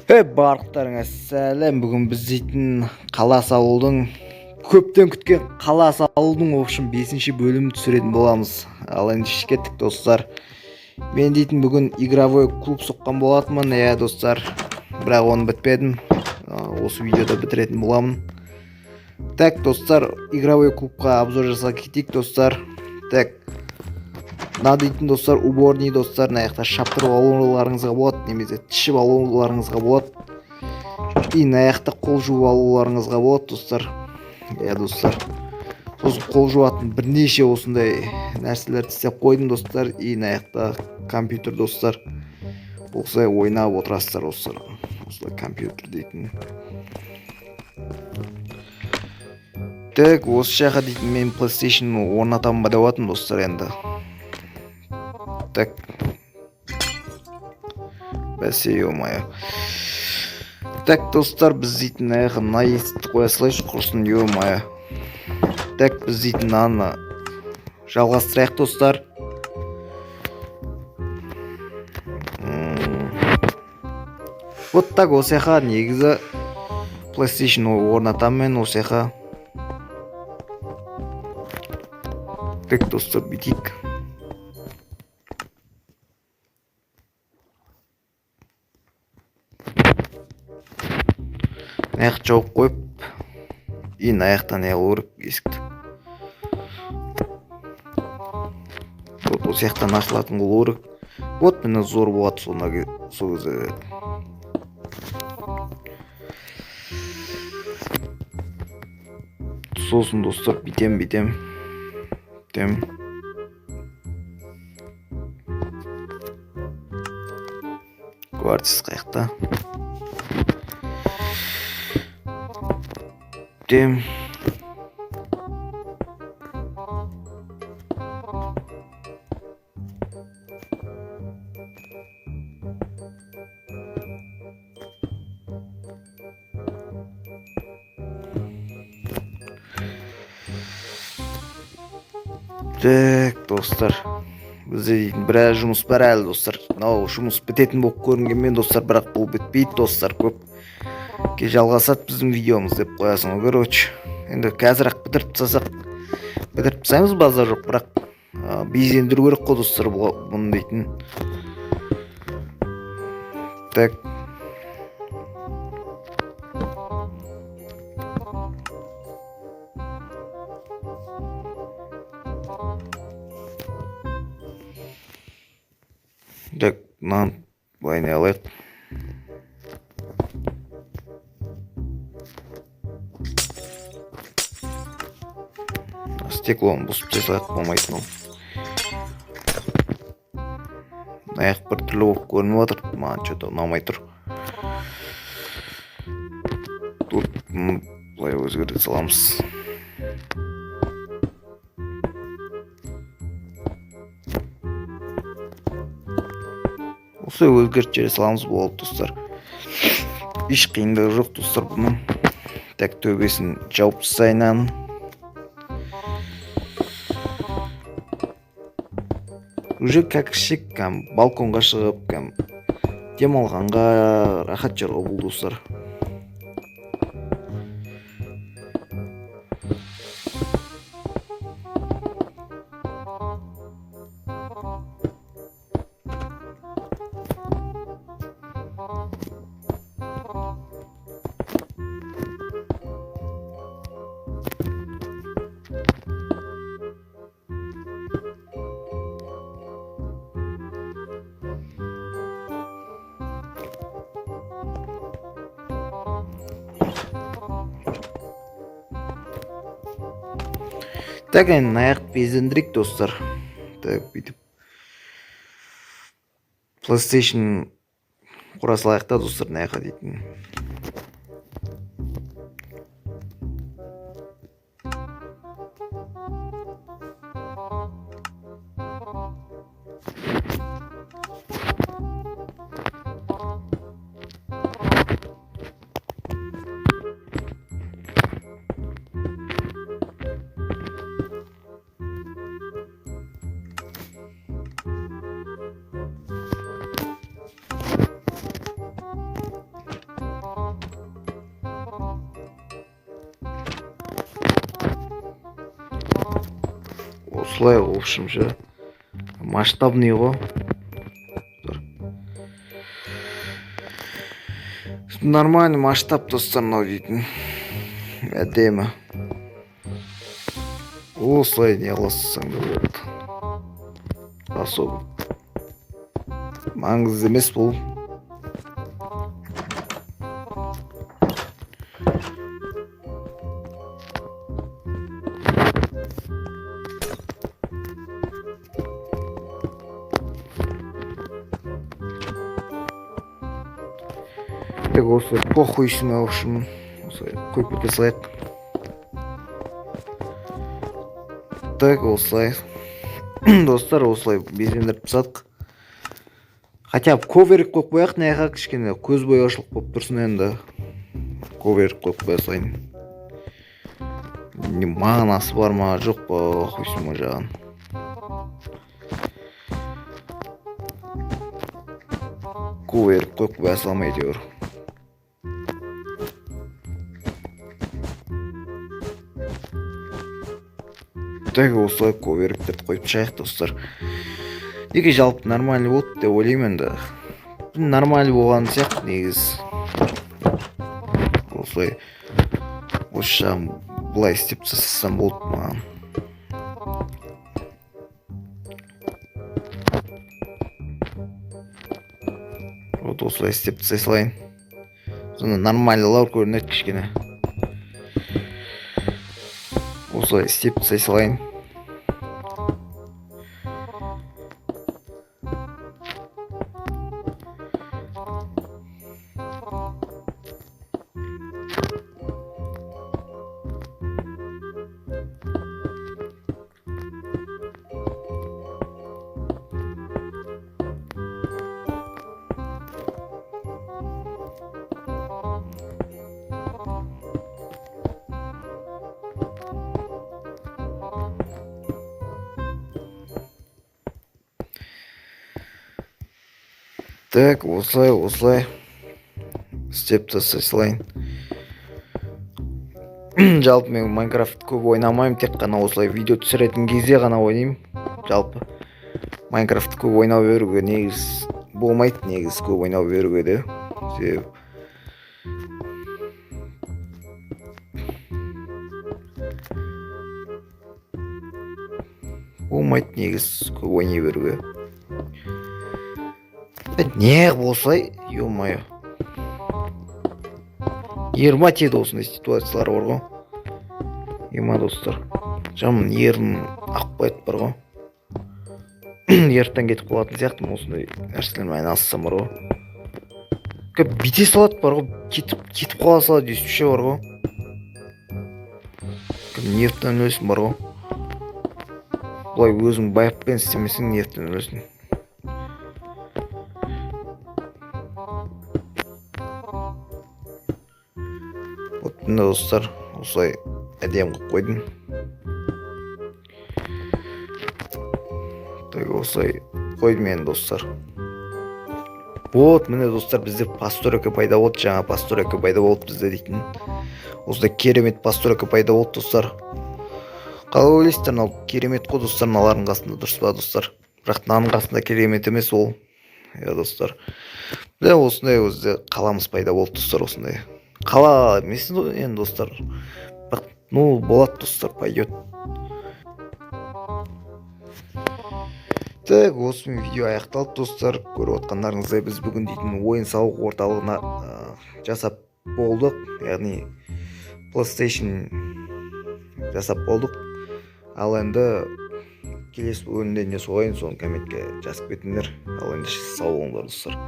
Hey барлықтарыңа сәлем. Бүгін біз дейтін қала салудың, көптен күткен қала салудың, в общем, 5-ші бөлімін түсіретін боламыз. Ал енді кеттік, достар. Мен дейтін бүгін игровой клуб соққан болатынмын, иә, достар. Бірақ оны бітпедім. Осы видеода бітіретін боламын. Так, достар, игровой клубқа обзор жасап кетейік, достар. Так, мына дейтін, достар, уборный, достар, мына жақта шаптырып алуларыңызға болады, немесе тішіп алуларыңызға болады. И мына жақта қол жуып алуларыңызға болады, достар. Иә, достар. Сосын қол жуатын бірнеше осындай нәрселерді істеп қойдым, достар. И мына жақта компьютер, достар. Осылай ойнап отырасыздар, достар. Осылай компьютер дейтін. Так, осы жаққа дейтін мен PlayStation орнатамын ба деп жатырмын, достар, енді. Так. Бәсе, ё-моё. Так, достар, біз дейтін мына жаққа мына есікті қоя салайыншы, құрсын, ё-моё. Так, біз дейтін мынаны жалғастырайық, достар. Вот так, осы жаққа негізі PlayStation орнатамын мен осы жаққа. Так, достар, бүйтейік. Мына жақты жауып қойып, и мына жақтан не қылу керек есікті. Вот осы жақтан ашылатын қылу керек. Вот міне, зор болады сол кезде. Сосын, достар, бүйтем, бүйтем. Бүйтем. Кварц қаяқта? Бүйтем. Так, достар, бізде дейтін біраз жұмыс бар әлі, достар. Мынау жұмыс бітетін болып көрінгенмен, достар, бірақ бұл бітпейді, достар. Көпке жалғасады біздің видеомыз деп қоясың ғой, короче. Енді қазір ақ бітіріп тастасақ, бітіріп тастаймыз, базар жоқ, бірақ безендіру керек қой, достар, бұны дейтін. Так. Так, мынаны былай не алайық. Стеклоны бұзып тастай салайық, болмайтын ол. Мына жақ бір түрлі болып көрініп жатыр, маған чё-то ұнамай тұр. Тут былай өзгерте саламыз. Осылай өзгертіп жібере саламыз, болады, достар. Еш қиындығы жоқ, достар, бұның. Так, төбесін жауып тастайын. Уже как кәм балконға шығып, кәм демалғанға рахат жер ғой бұл, достар. Так, енді мына жақты безендірейік, достар. Так, бүйтіп PlayStation құра салайық та, достар, мына жаққа дейтін. Осылай, в общем ше. Масштабный ғой. Нормальный масштаб, достар, мынау дейтін. Әдемі. Осылай не қылсаң да болады. Особо маңызды емес бұл. Так, осылай похуй в общем. Осылай қойып кете салайық. Так, осылай. Достар, осылай безендіріп тастадық. Хотя бы коверик қойып қояйық, мына кішкене көз бояушылық болып тұрсын енді. Коверик қойып қоя салайын. Не мағынасы бар ма, жоқ па, хуйсың ма жағын. Коверик қойып қоя саламай әйтеуір. Так, осылай ковериктерді қойып шығайық, достар. Неге жалпы нормальный болды деп ойлаймын енді. Нормальный болған сияқты негізі. Осылай осы жағын былай істеп тастасам болды маған. Вот осылай істеп тастай салайын. Сонда нормальныйлау көрінеді кішкене. Осылай істеп тастай салайын. Так, осылай, осылай істеп тастай салайын. Жалпы мен Майнкрафт көп ойнамаймын, тек қана осылай видео түсіретін кезде ғана ойнаймын. Жалпы Майнкрафт көп ойнау беруге негіз болмайды, негіз көп ойнау беруге де. Себебі болмайды негіз көп ойнай беруге. Не осылай, ё-моё. Ерма тиеді осындай ситуациялар бар ғой. Ема, достар. Жаман ерім ағып қояды бар ғой. Ерттен кетіп қалатын сияқтымын осындай нәрселермен айналыссам бар ғой. Кеп бите салады бар ғой, кетіп қала салады өйстіп ше бар ғой. Кеп нервтен өлесің бар ғой. Былай өзің байыппен істемесең нервтен өлесің. Вот міне, достар, осылай әдемі қылып қойдым. Так, осылай қойдым енді, достар. Вот міне, достар, бізде постройка пайда болды, жаңа постройка пайда болды бізде дейтін. Осындай керемет постройка пайда болды, достар. Қалай ойлайсыздар, мынау керемет қой, достар, мыналардың қасында дұрыс па, достар? Бірақ мынаның қасында керемет емес ол. Иә, достар. Міне осындай өзі қаламыз пайда болды, достар, осындай. Қала емес енді, достар. Бірақ, ну, болады, достар, пойдет. Так, осымен видео аяқталды, достар. Көріп отқандарыңыздай, біз бүгін дейтін ойын сауық орталығына жасап болдық. Яғни PlayStation жасап болдық. Ал енді келесі бөлімде не соғайын, соны комментке жазып кетіңдер. Ал енді сау болыңдар, достар.